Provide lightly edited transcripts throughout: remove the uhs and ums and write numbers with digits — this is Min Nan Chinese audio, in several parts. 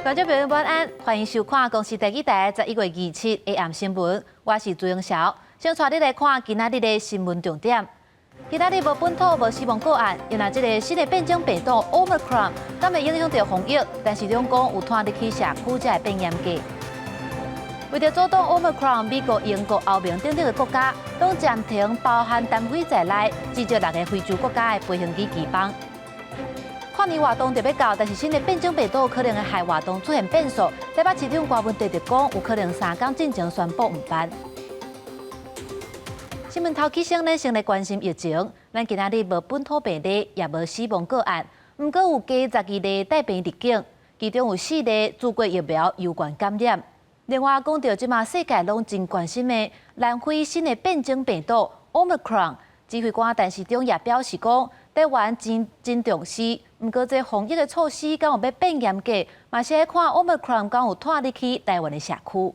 觀眾朋友晚安，歡迎收看公視第二台11月27 AM 新聞，我是朱永曉。先帶你來看今仔日的新聞重點。今仔日無本土無死亡個案，因為這个新的變種病毒 Omicron 敢會影響著防疫，陳時中講有拖入去社區才會變嚴格。為著阻擋 Omicron，美國、英國、歐盟等等的國家，攏暫停包含南非在內至少六个非洲國家的飛行機機班。跨年活動就欲到，但是新的變種病毒可能會害活動出現變數。台北市長柯文哲就講，有可能3工進前宣布毋辦。新聞頭起先呢，先來關心疫情。咱今仔日無本土病例，也無死亡個案，毋過有加12例帶病入境，其中有四例注過疫苗攸關感染。另外講著這馬世界攏真關心的南非新的變種病毒 Omicron，指揮官陳時中也表示講，台灣真真重視，毋過這防疫的措施敢有欲變嚴格，嘛是愛看 Omicron 敢有拖入去台灣的社區。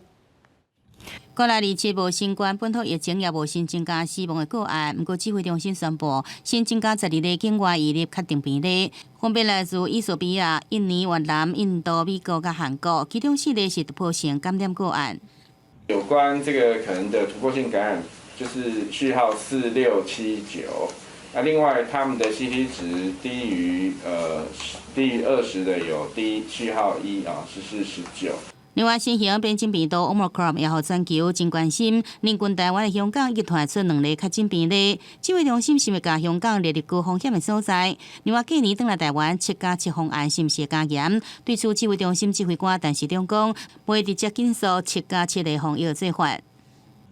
國內27無新冠本土疫情，也無新增加死亡的個案。毋過指揮中心宣布，新增加12例境外移入確定病例，分別來自衣索比亞、印尼、越南、印度、美國佮韓國，其中四例是突破性感染個案。有關這個可能的突破性感染，就是序號4679。那另外，他們的 CT 值低於20的有 D 序號1啊，是49。另外，新型變種病毒 Omicron 也予全球真關心。鄰近台灣的香港已傳出兩例確診病例，指揮中心是毋是共香港列入高風險的所在？另外，過年轉來台灣7加7方案是毋是加嚴？對此，指揮中心指揮官陳時中講，袂直接緊縮7加7的防疫做法。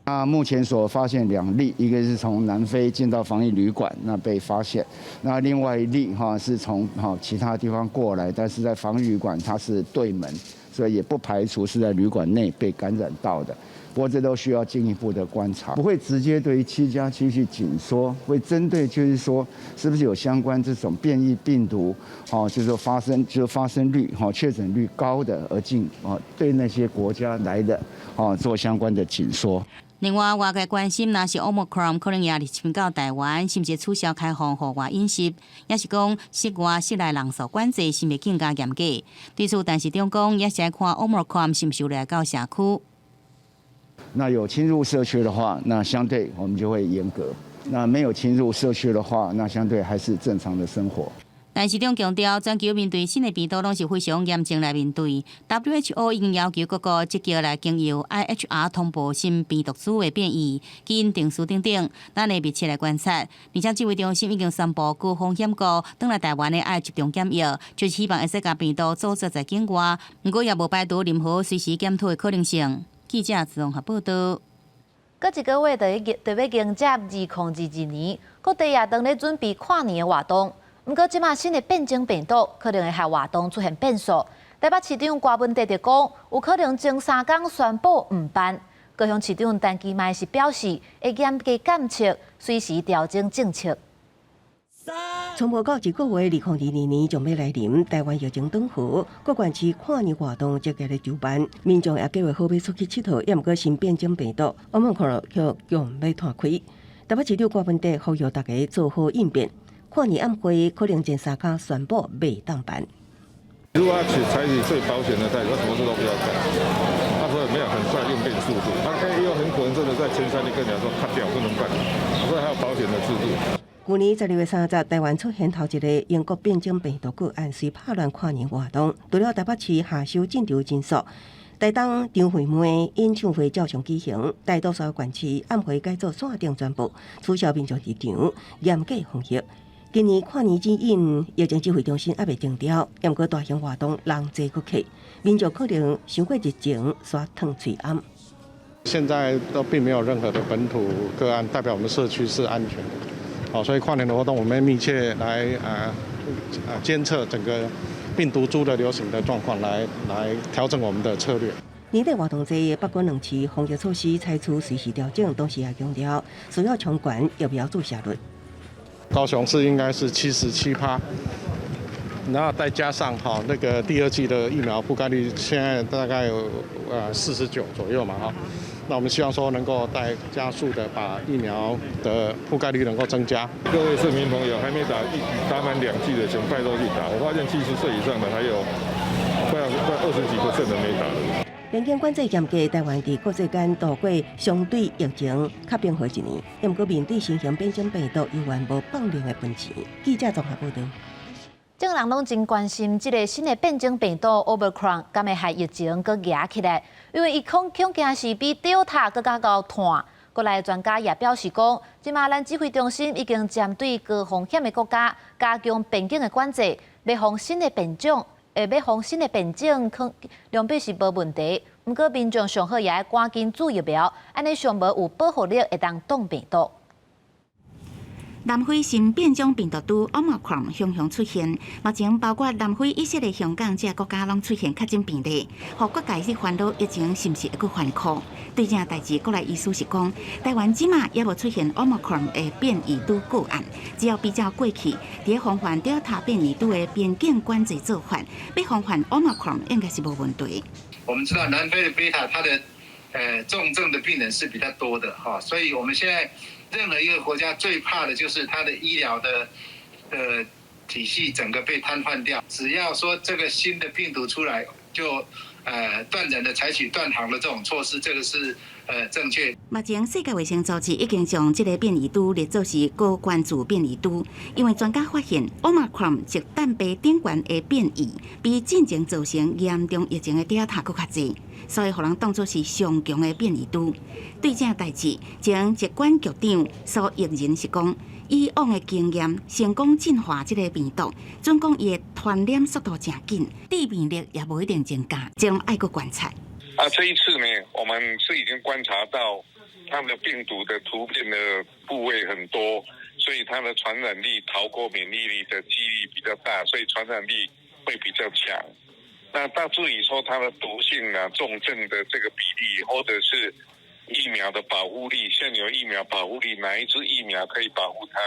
那目前所發現兩例，一個是從南非進到防疫旅館，那被發現；那另外一例哈是從哈其他地方過來，但是在防疫旅館它是對門，所以也不排除是在旅館內被感染到的。不過這都需要進一步的觀察，不會直接對於7加7去緊縮，會針對就是說是不是有相關這種變異病毒，哦，就是說發生就是發生率哈確診率高的而進哦，對那些國家來的哦做相關的緊縮。另外，外界關心，若是 Omicron 可能也入侵到台灣，是毋是取消開放戶外飲食，抑是講室外室內人數管制是毋是更加嚴格？對此，陳時中講，也是愛看 Omicron 是毋是來到社區。那有侵入社區的話，那相對我們就會嚴格；那沒有侵入社區的話，那相對還是正常的生活。陳時中強調，全球面對新的病毒，攏是非常嚴正來面對。WHO 已經要求各國積極來經由 IHR 通報新病毒株的變異、基因定序等等，咱會密切來觀察。而且指揮中心已經宣布高風險國轉來台灣的愛集中檢疫，就是希望會使共病毒阻絕在境外。毋過也無排除任何隨時檢討的可能性。記者綜合報道。閣一個月就欲迎接2022年，各地也當咧準備跨年的活動。毋過，這馬新的變種病毒可能會害活動出現變數。台北市長柯文哲就講，有可能前3工宣布毋辦。高雄市長陳其邁是表示，會嚴格監測，隨時調整政策。從無到一個月，2022年將欲來臨，台灣疫情轉好，各縣市跨年活動積極咧籌辦，民眾也計劃好欲出去𨑨迌，也毋過新變種病毒，Omicron 卻強欲湠開。台北市長柯文哲呼籲大家做好應變。跨年晚會可能前3工宣布袂當辦。如果要取採取最保險的態度，他什麼事都不要幹，他說沒有很快應變速度，他可以有很可能真的在前3天跟你講說卡掉不能辦，所以還有保險的制度。去年12月30，台灣出現頭一個英國變種病毒個案，遂拍亂跨年活動。除了台北市下修進場人數，台東張惠妹演唱會照常舉行，大多數縣市晚會改做線頂轉播，取消民眾入場，嚴格防疫。今年跨年指引疫情指揮中心猶未定調，毋過大型活動人濟閣客，民眾可能傷過熱情，煞褪喙罨。現在都並沒有任何的本土個案，代表我們社區是安全的。好，所以跨年的活動，我們密切來監測整個病毒株的流行的狀況，來調整我們的策略。年底活動濟，北縣兩市防疫措施採取隨時調整，同時也強調需要衝懸疫苗注射率。高雄市應該是77趴，然後再加上哈那個第二劑的疫苗覆蓋率，現在大概有49左右嘛哈。那我們希望說能夠再加速的把疫苗的覆蓋率能夠增加。各位市民朋友還沒打一打滿兩劑的，請拜託去打。我發現70歲以上的還有快要快20幾% 的沒打的。邊境管制嚴格，台灣佇國際間度過相對疫情較平和一年，毋過面對新型變種病毒，猶原無放任的本錢。記者綜合報導。眾人攏真關心這个新的變種病毒 Omicron，敢會害疫情閣夯起來？因為伊恐驚是比 Delta 閣較𠢕傳。國內專家也表示講，這馬咱指揮中心已經針對高風險的國家加強邊境的管制，欲防新的變種，欲防新的變種，可量比是無問題。毋過民眾上好也愛趕緊注疫苗，按呢上無有保護力會當擋病毒。南非新變種病毒株 Omicron 雄雄出現，目前包括南非、以色列、香港這個國家攏出現確診病例，予各界去煩惱疫情是毋是會閣翻箍？對這代誌，國內醫師是講，台灣這馬猶無出現 Omicron 的變異株個案，只要比較過去，佇防範 Delta 變異株的邊境管制做法，欲防範 Omicron 應該是無問題。我們知道南非的貝塔，它的重症的病人是比較多的哈，所以我們現在任何一個國家最怕的就是它的醫療的體系整個被癱瘓掉。只要說這個新的病毒出來，就斷然的採取斷航的這種措施，這個是正確。目前世界衛生組織已經將這個變異株列做是高關注變異株，因為專家發現，Omicron 棘蛋白頂懸的變異，比進前造成嚴重疫情的 Delta 閣較濟，所以予人當作是上強的變異株。對這代誌，前疾管局長蘇益仁是講，以往的經驗，成功進化這个病毒，準講伊的傳染速度誠緊，致命率也無一定增加，這攏愛閣觀察。啊，這一次呢，我們是已經觀察到它的病毒的突變的部位很多，所以它的傳染力逃過免疫力的幾率比較大，所以傳染力會比較強。那大至於說它的毒性啊、重症的這個比例，或者是疫苗的保護力，現有疫苗保護力，哪一支疫苗可以保護它？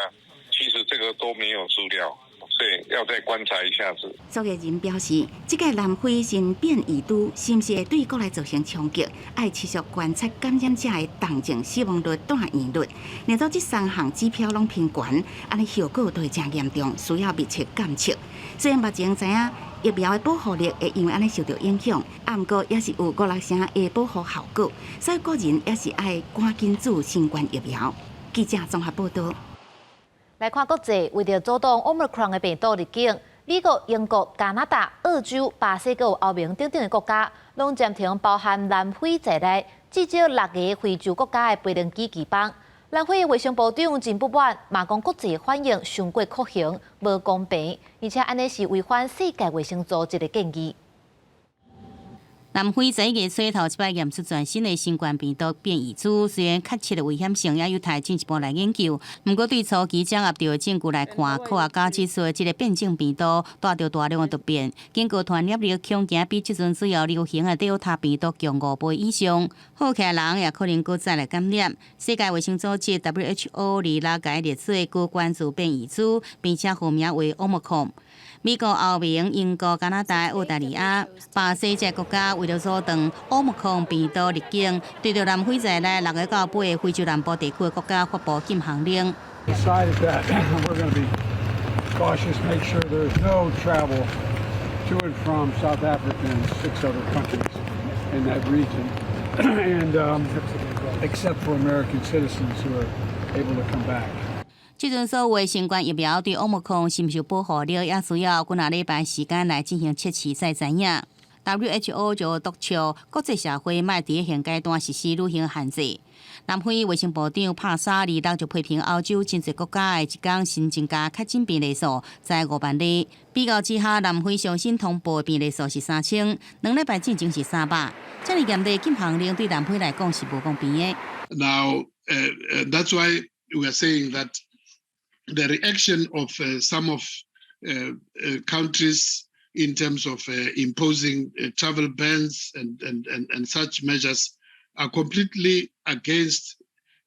其實這個都沒有資料，所以要再觀察一下子。蘇益仁表示，這個南非新變異株是毋是會對國內造成衝擊？愛持續觀察感染者的重症死亡率、住院率，若做這三項指標攏偏懸，按呢後果就會誠嚴重，需要密切監測。雖然目前知影疫苗的保護力會因為按呢受著影響，啊，毋過也是有五六成的保護效果，所以個人也是愛趕緊注新冠疫苗。記者綜合報導。來看國際，為著阻擋 Omicron 的病毒入境，美國、英國、加拿大、澳洲、巴西、閣有歐盟等等的國家，攏暫停包含南非在內至少六个非洲國家的飛行機機班。南非的衛生部長真不滿，嘛講國際反應傷過酷刑、無公平，而且按呢是違反世界衛生組織的建議。南非11月初頭一擺驗出全新的新冠病毒變異株，雖然確切的危險性也有待進一步來研究，毋過對初期掌握著的證據來看，科學家指出，這个變種病毒帶著大量的突變，經過傳染力恐驚比這陣主要流行的 Delta 病毒強5倍以上，好起來人也可能閣再來感染。世界衛生組織 WHO 26共伊列做高關注變異株，並且號名為 Omicron。美國、歐盟、英國、加拿大、澳大利亞、巴西這國家為著阻斷 Omicron 病毒入境，對著南非在內六个到八个非洲南部地區的國家發布禁航令。 Decided that we're going to be cautious, make sure there's no travel to and from South Africa and six other countries in that region, and except for American citizens who are able to come back. 這陣所謂新冠疫苗對 Omicron 是毋是有保護力，也需要幾若禮拜時間來進行測試才知影。WHO 就督促國際社會莫佇現階段實施旅行限制。南非衛生部長帕沙26就批評歐洲真濟國家的一工新增加確診病例數在5萬例，比較之下，南非上新通報的病例數是3000，2禮拜進前是300。這麼嚴厲禁航令對南非來講是無公平的。 Now, that's why we are saying that the reaction of some of countries in terms of imposing travel bans and such measures are completely against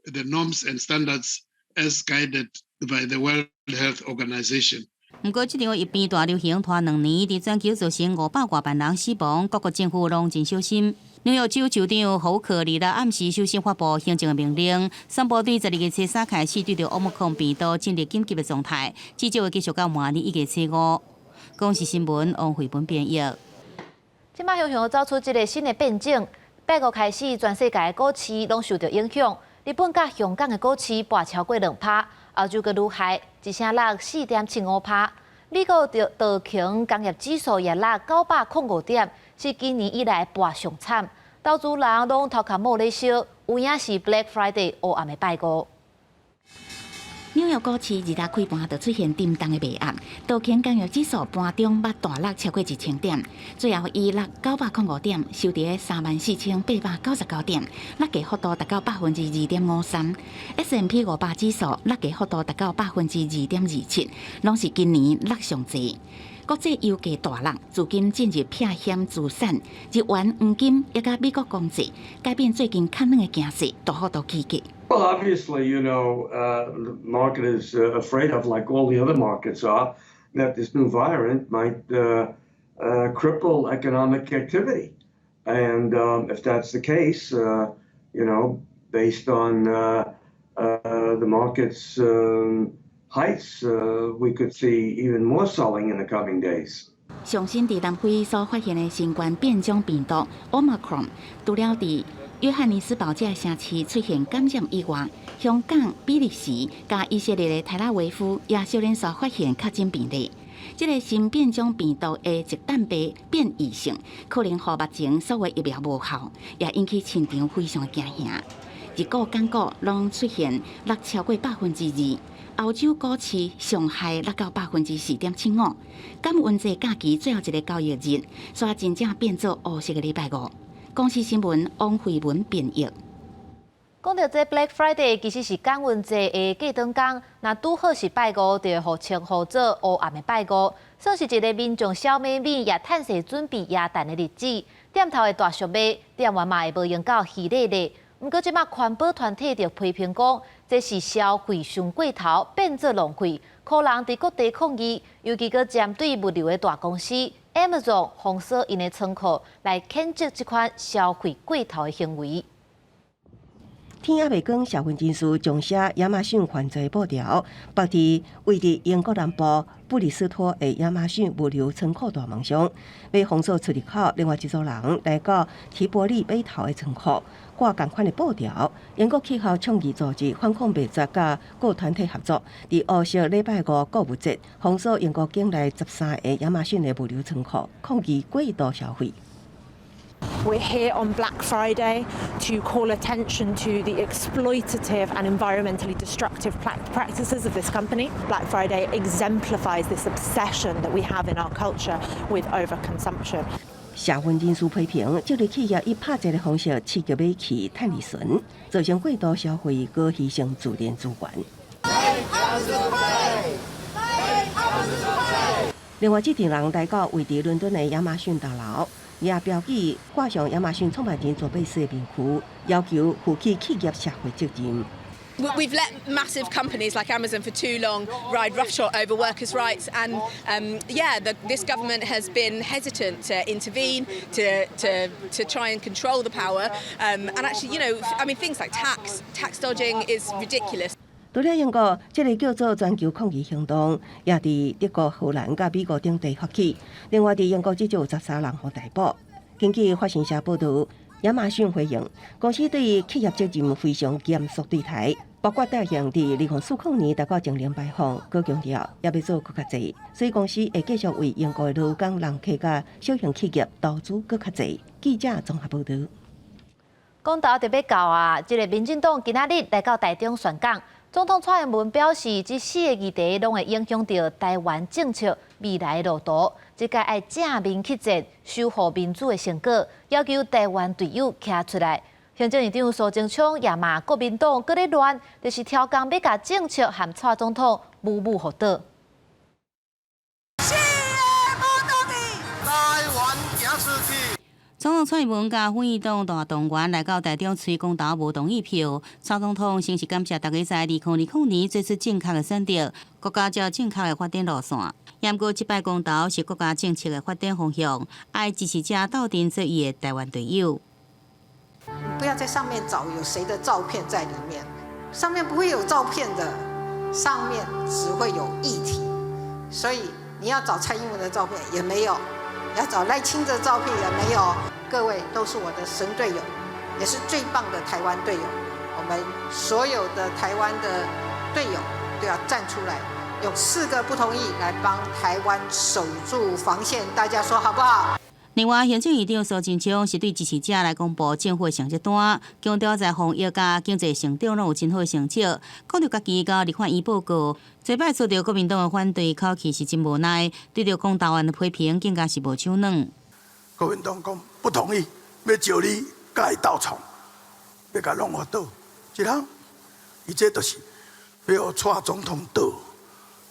the norms and standards as guided by the World Health Organization. 毋過，這場疫病大流行拖2年，佇全球造成500外萬人死亡，各國政府攏真小心。紐約州州長侯克26暗時首先發布行政命令，宣布對12月初三開始對著 Omicron 病毒進入緊急的狀態，至少會繼續到明年1月初五。公視新聞王慧本編譯。這擺雄雄走出這个新的變種，拜五開始，全世界的股市攏受著影響。日本佮香港的股市跋超過2%，歐洲閣愈害，一聲落4.75%。美國的道瓊工業指數也落905點，是今年以來跋上慘。投資人攏頭殼毛咧燒，有影是 Black Friday 烏暗的拜五。紐約股市二六開盤就出現沉重的賣壓，道瓊工業指數盤中捌大落超過1000點，最後以落905點收佇34,899點，落價幅度達到2.53%。S&P 500指數落價幅度達到2.27%，攏是今年落上濟。國際油價大落，資金進入避險資產，日元、黃金抑佮美國公債，改變最近較軟的形勢，大幅度起價。 Well, obviously, the market is afraid of, like all the other markets are, that this new variant might cripple economic activity. And if that's the case, based on the market's heights, we could see even more selling in the coming days. 上新佇南非所發現的新冠變種病毒 Omicron，除了佇約翰尼斯堡這个城市出現感染以外，香港、比利時佮以色列的台拉維夫也小連續發現確診病例。這个新變種病毒的棘蛋白變異性，可能予目前所有疫苗無效，也引起市場非常驚嚇。日股、港股攏出現落超過2%，歐洲股市上害落到4.75%。感恩節假期最後一个交易日，煞真正變做烏色的禮拜五。公視新聞王慧文編譯。講著這 Black Friday 其實是感恩節的過轉工，若拄好是拜五，就會予稱呼做烏暗的拜五，算是一个民眾小買物也趁勢準備耶誕的日子。店頭會大俗賣，店員嘛會無閒到虛咧咧。毋過這馬環保團體就批評講，這是消費傷過頭，變做浪費，可能佇各地抗議，尤其閣針對物流的大公司 Amazon 封鎖𪜶的倉庫，來譴責這款消費過頭的行為。天猶未光，社運人士將寫亞馬遜犯罪布條，縛佇位佇英國南部布里斯托的亞馬遜物流倉庫大門上，欲封鎖出入口。另外一組人來到提伯利碼頭的倉庫，掛仝款的布條。英國氣候倡議組織反抗滅絕佮各團體合作，佇烏色禮拜五購物節封鎖英國境內13个亞馬遜的物流倉庫，抗議過度消費。 We're here on Black Friday to call attention to the exploitative and environmentally destructive practices of this company. Black Friday exemplifies this obsession that we have in our culture with overconsumption. 社運人士批評，這類企業以拍折的方式刺激買氣、趁利潤，造成過度消費，閣犧牲自然資源。另外，這陣人來到位佇倫敦的亞馬遜大樓，也標記掛上亞馬遜創辦人賈伯斯的面具，要求負起企業社會責任。 We've let massive companies like Amazon for too long ride roughshod over workers' rights, and yeah, this government has been hesitant to intervene, to try and control the power, and actually, I mean, things like tax dodging is ridiculous. 除了英國，這个叫做全球抗議行動，也佇德國、荷蘭佮美國等地發起。另外，佇英國至少有13人予逮捕。根據法新社報導，亞馬遜回應，公司對企業責任非常嚴肅對待，包括答應佇2040年達到淨零排放，閣強調猶欲做閣較濟，所以公司會繼續為英國的勞工、人客佮小型企業投資閣較濟。記者綜合報導。公投就欲到啊！這个民進黨今仔日來到台中宣講，總統蔡英文表示，這四个議題攏會影響著臺灣政策未來的路途。這屆愛正面去戰，守護民主的成果，要求臺灣隊友徛出來。行政院長蘇貞昌也罵國民黨閣咧亂，就是刁工欲共政策和蔡總統舞舞予倒。四个無倒去，臺灣行出去。總統蔡英文佮副院黨大動員來到台中催公投無同意票。蔡總統先是感謝大家在2020年做出正確的選擇，國家才有正確的發展路線。毋過這擺公投是國家政策的發展方向，愛支持者鬥陣做伊的臺灣隊友。不要在上面找有誰的照片在裡面，上面不會有照片的，上面只會有議題。所以你要找蔡英文的照片也沒有，要找賴清德照片也沒有。各位都是我的神隊友，也是最棒的台灣隊友。我們所有的台灣的隊友都要站出來，用四個不同意來幫台灣守住防線。大家說好不好？另外，行政院長蘇貞昌是對支持者來公布政府的成績單，強調在防疫佮經濟成長攏有真好的成績。講著家己佮立法院報告，這擺遭著國民黨的反對，口氣是真無奈，對著公投案的批評更加是無手軟。國民黨講不同意，欲招你共伊鬥創，欲共弄予倒，這人，伊這就是欲予蔡總統倒，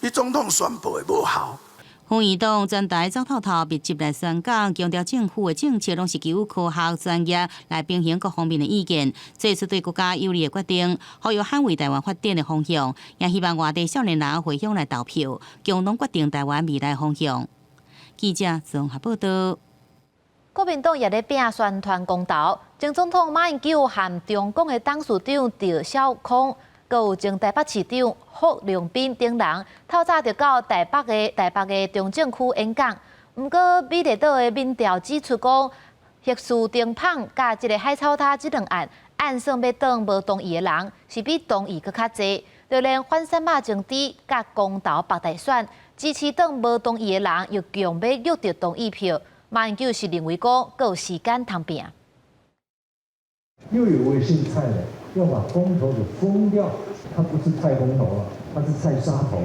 你總統宣布的無效。副院長全台走透透，密集來宣講，強調政府的政策攏是基於科學專業來平衡各方面的意見，做出對國家有利的決定，呼籲捍衛台灣發展的方向，也希望外地少年人回鄉來投票，共同決定台灣未來方向。記者綜合報道。國民黨也咧拼宣傳公投，前總統馬英九和中廣的董事長趙少康，閣有前台北市長郝龍斌等人，透早就到台北的中正區演講。毋過，美麗島的民調指出講，核四燈麭佮這个海草礁這兩案，按算欲黨無同意的人，是比同意閣較濟。就連反瘦肉精豬佮公投北大選，支持黨無同意的人，又強欲掠著同意票。馬英九是認為講，閣有時間通拼。又有位姓蔡的要把公投給封掉，他不是蔡公投了，他是蔡殺頭。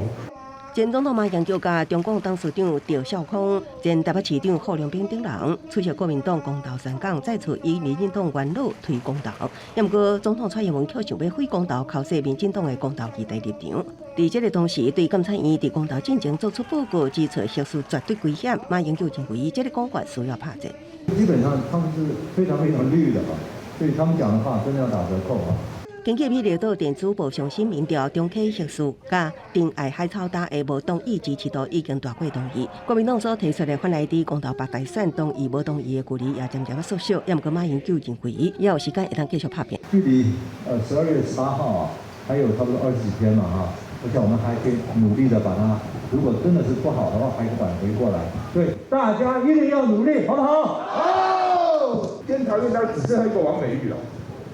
前總統馬英九佮中廣董事長趙少康、前台北市長郝龍斌等人出席國民黨公投宣講，再次以民進黨元老推公投。毋過總統蔡英文卻想欲廢公投，剾洗民進黨的公投議題立場。佇這个同時，對監察院佇公投進前做出報告，指出核四絕對危險。馬英九認為這个講法需要拍折。基本上他們是非常非常綠的啊，所以他們講的話真的要打折扣啊。根據美麗島電子報上新民調，重啟核四佮珍愛海草礁的無同意支持度已經大過同意。國民黨所提出的反來佇公投北大選同意無同意的距離也漸漸縮小。也毋過馬英九認為，猶有時間會當繼續拍拼。距離12月18號啊，還有差不多20幾天嘛哈，而且我們還可以努力的把它，如果真的是不好的話，還可以挽回過來。對，大家一定要努力，好不好？好。監察院他只剩下一個王美玉了。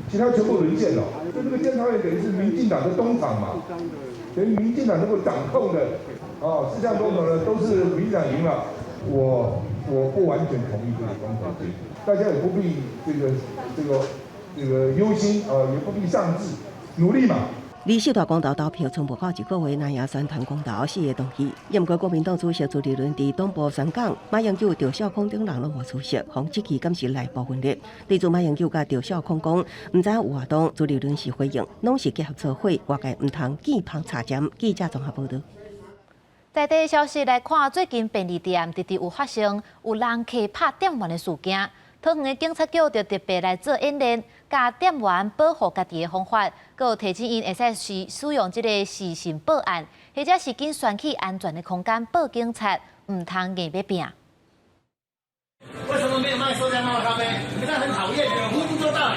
其他全部淪陷了，就這個監察院等於是民進黨的東廠嘛，等於民進黨能夠掌控的，哦，四項公投呢都是民進黨贏了，我不完全同意這個公投，大家也不必這個憂心啊，也不必喪志，努力嘛。離四大公投投票賰無夠一個月，那也宣傳公投四個同意。毋過國民黨主席朱立倫佇黨部宣講，馬英九、趙少康等人攏無出席，予質疑敢是內部分裂。對此馬英九佮趙少康講，毋知影有活動，朱立倫是回應，攏是結合做伙，外界毋通見縫插針。記者綜合報導。在地消息來看，最近便利店直直有發生有人客拍店員的事件，桃園的警察局就特別來做演練，教店員保護家己的方法，閣有提醒𪜶會使是使用這个視訊報案，或者是緊旋去安全的空間報警察，毋通硬欲拚。為什麼沒有賣塑膠貓咖啡？你們很討厭，服務不周到。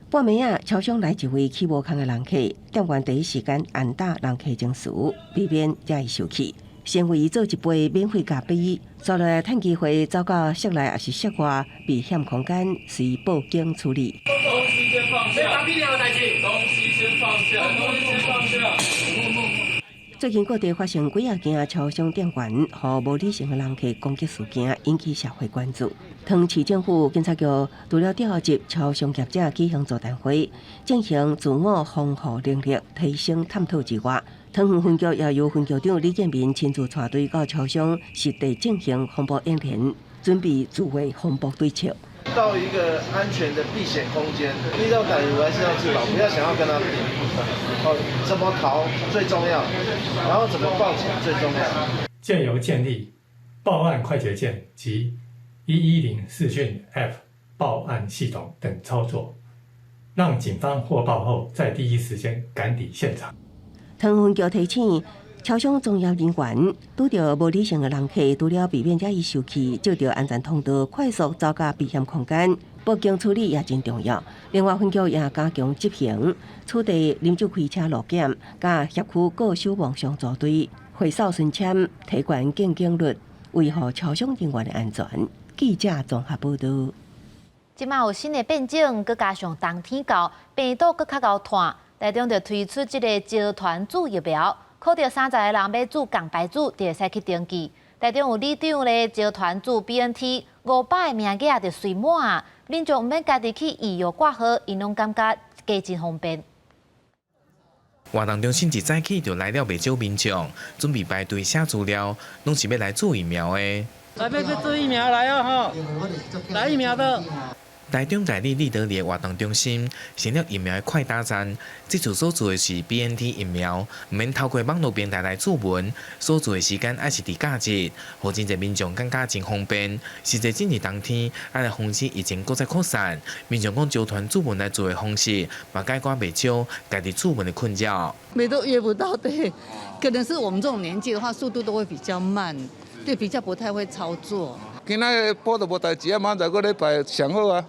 半暝仔，超商來一位起無仝的人客，店員第一時間按打人客證詞，避免惹伊生氣。先為伊做一杯免費咖啡，紲落來趁機會走到室內抑是室外避險空間，隨報警處理。東西先放下，東西先放下，東西先放下。最近各地發生幾仔件超商店員予無理性的人客攻擊事件，引起社會關注。桃園市政府警察局除了調集超商業者舉行座談會，進行自我防護能力提升探討之外，桃園分局也由分局長李建民親自帶隊到超商實地進行防暴演練，準備自衛防暴對策。到一個安全的避險空間，遇到歹徒還是要自保，不要想要跟他拚。哦，怎麼逃最重要，然後怎麼報警最重要。藉由建立報案快捷鍵及110視訊 App 報案系統等操作，讓警方獲報後在第一時間趕抵現場。桃園分局提醒，超商從業人員拄著無理性的人客，除了避免惹伊生氣，藉著安全通道快速走到避險空間，報警處理也真重要。另外，分局也加強執行，取締啉酒開車路檢，佮轄區各守望相助隊，會哨巡簽，提懸見警率，維護超商人員的安全。記者綜合報道。這馬有新的變種，閣加上冬天到，病毒閣較𠢕傳，台中就推出這个招團注疫苗，考著30個人欲注仝牌子，就會使去登記。台中有里長咧招團注 BNT 500個名額就隨滿，民眾毋免家己去預約掛號，𪜶攏感覺加真方便。活動中心一早起就來了袂少民眾，準備排隊寫資料，攏是欲來注疫苗的。來，欲注疫苗來哦吼，來疫苗的。台中大里立德里的活動中心成立疫苗的快打站，這次所做的是 BNT 疫苗，毋免透過網路平台來注文，所做的時間猶是佇假日，予真濟民眾感覺真方便。實際進入冬天，愛來防止疫情閣再擴散，民眾講招團注文來做的方式，嘛解決袂少家己注文的困擾。每都約不到，對，可能是我們這種年紀的話，速度都會比較慢，對，比較不太會操作。今仔報都無代誌啊，明仔載閣禮拜上好啊。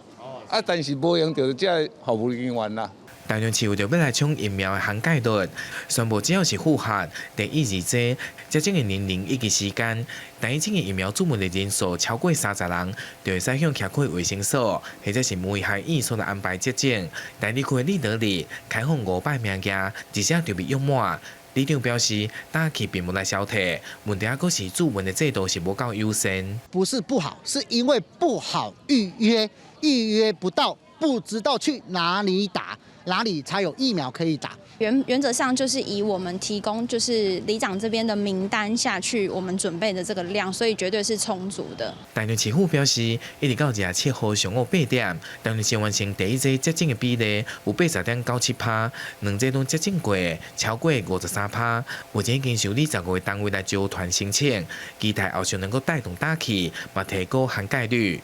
啊！但是無用著這服務人員啦。台中市為著欲來衝疫苗的涵蓋率，宣布只要是符合第一、二劑接種的年齡以及時間，第一劑的疫苗注文的人數超過30人，就會使向社區衛生所或者是母嬰醫院來安排接種。大里區的立德里開放500名額，而且就被約滿。里長表示，打氣並無來消退，問題猶閣是注文的制度是無夠優先。不是不好，是因為不好預約，預約不到，不知道去哪裡打，哪裡才有疫苗可以打。原則上就是以我們提供就是里長這邊的名單下去，我們準備的這個量，所以絕對是充足的。台中市府表示，一直到27號上午8點，台中市完成第一劑接種的比例有80.97%，兩劑攏接種過超過53%。目前已經受理15個單位來招團申請，期待後續能夠帶動打氣，嘛提高涵蓋率。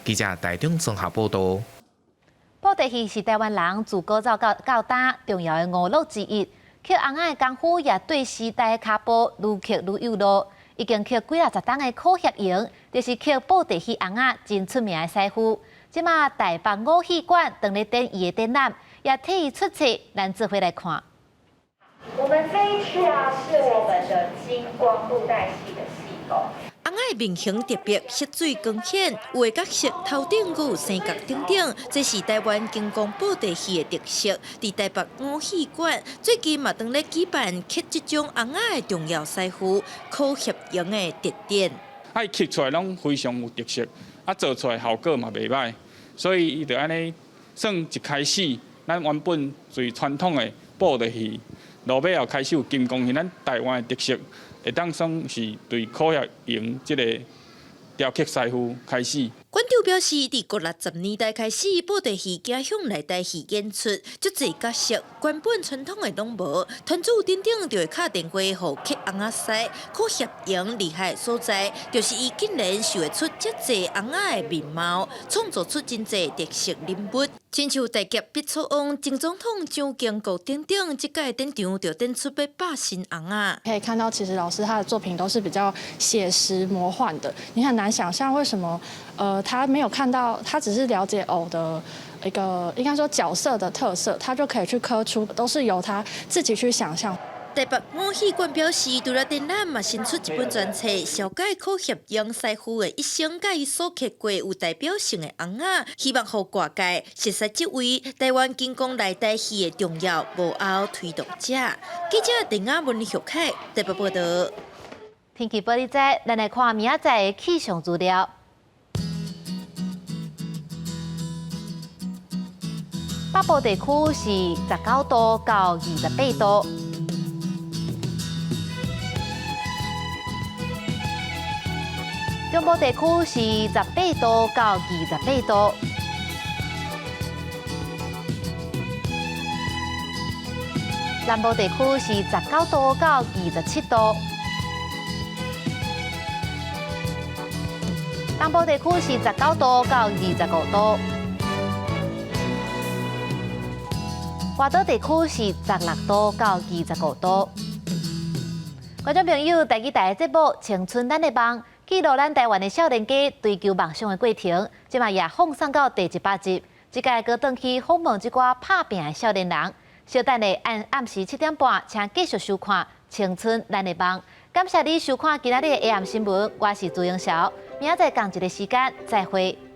記者台中綜合報道。布袋戲是台灣人自古早到今重要的娛樂之一。刻尪仔的功夫也對時代的跤步愈刻愈有路。已經刻幾若十冬的柯協榮，就是刻布袋戲尪仔真出名的師傅。這馬台北五戲館當咧展伊的展覽，也替伊出冊，咱做伙來看。我們這一區啊，是我們的金光布袋戲的戲棚。尪仔面型特別，色水光顯，有的角色頭頂閣有生角等等，這是台灣金光布袋戲的特色。佇台北五戲館最近嘛，當咧舉辦刻這種尪仔的重要師傅柯協榮的特展。啊，伊刻出來攏非常有特色，啊，做出來效果嘛袂䆀，所以伊就按呢算一開始，咱原本最傳統的布袋戲，落尾後開始有金光戲，咱台灣的特色。會當算是對柯協榮這个雕刻師傅開始。館長表示，佇國60年代開始，布袋戲走向內台戲演出，足濟角色原本傳統的攏無，團主等等就會敲電話予刻尪仔師。柯協榮厲害的所在，就是伊竟然想會出遮濟尪仔的面貌，創造出真濟特色人物。親像大俠畢醋王、前總統蔣經國等等，這屆展場就展出欲百新尪仔。可以看到，其實老師他的作品都是比較寫實魔幻的，你很難想象為什麼，他沒有看到，他只是了解偶的一個應該說角色的特色，他就可以去刻出，都是由他自己去想象。台北五戲館表示，除了展覽，嘛新出一本專冊，紹介柯協榮師傅的一生，佮伊所刻過有代表性的尪仔，希望予外界熟悉這位台灣金光內台戲的重要幕後推動者。記者鄧亞文、許凱台北報道。天氣報你知，咱來看明仔載的氣象資料。北部地區是19度到28度。中部地區是18度到28度。南部地區是19度到27度。東部地區是19度到25度。外島地區是16度到25度。觀眾朋友，第二台的節目《青春咱的夢》，記錄咱台灣的少年家追求夢想的過程，這馬也放送到第100集。這屆閣轉去訪問這寡拍拚的少年人。稍等下按暗時7點半，請繼續收看《青春咱的夢》。感謝你收看今仔日的 AM 新聞，我是朱英韶。明仔載仝一个時間再會。